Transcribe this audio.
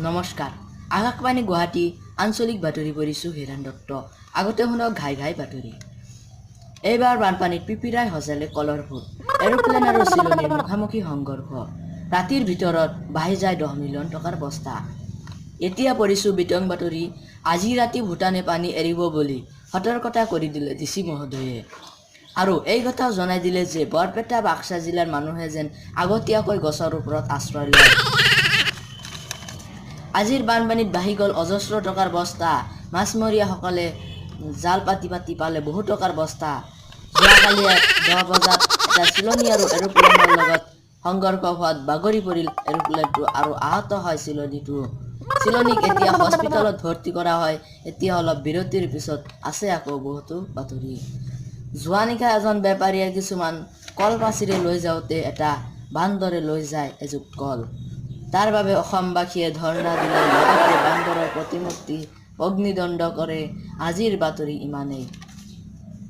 নমস্কাৰ, আকাশবাণী গুৱাহাটী আঞ্চলিক বাতৰি পঢ়িছোঁ হীৰেণ দত্ত। আগতে শুনক ঘাই ঘাই বাতৰি। এইবাৰ বানপানীত পিপিৰাই সজালে কলৰ ভূত। এৰোপ্লেন আৰু চিলনীৰ মুখামুখি সংঘৰ্ষ। ৰাতিৰ ভিতৰত বাঢ়ি যায় 10 মিলিয়ন টকাৰ বস্তা। এতিয়া পঢ়িছোঁ বিতং বাতৰি। আজি ৰাতি ভূটানে পানী এৰিব বুলি সতৰ্কতা কৰি দিলে ডি চি মহোদয়ে আৰু এই কথাও জনাই দিলে যে বৰপেটা, বাক্সা জিলাৰ মানুহে যেন আগতীয়াকৈ গছৰ ওপৰত আশ্ৰয় লয়। আজিৰ বানপানীত বাঢ়ি গ'ল অজস্ৰ টকাৰ বস্তা। মাছমৰীয়াসকলে জাল পাতি পাতি পালে বহু টকাৰ বস্তা। যোৱাকালি 10 বজাত এটা চিলনী আৰু এৰোপ্লেনৰ লগত সংঘৰ্ষ হোৱাত বাগৰি পৰিল এৰোপ্লেনটো আৰু আহত হয় চিলনীটো। চিলনীক এতিয়া হস্পিটেলত ভৰ্তি কৰা হয়। এতিয়া অলপ বিৰতিৰ পিছত আছে আকৌ বহুতো বাতৰি। যোৱা নিশা এজন বেপাৰীয়ে কিছুমান কল পাচিৰে লৈ যাওঁতে এটা বান্দৰে লৈ যায় এজোপ কল। তাৰ বাবে অসমবাসীয়ে ধৰ্ণা দিলে, লগতে বান্দৰৰ প্ৰতিমূৰ্তি অগ্নিদণ্ড কৰে। আজিৰ বাতৰি ইমানেই।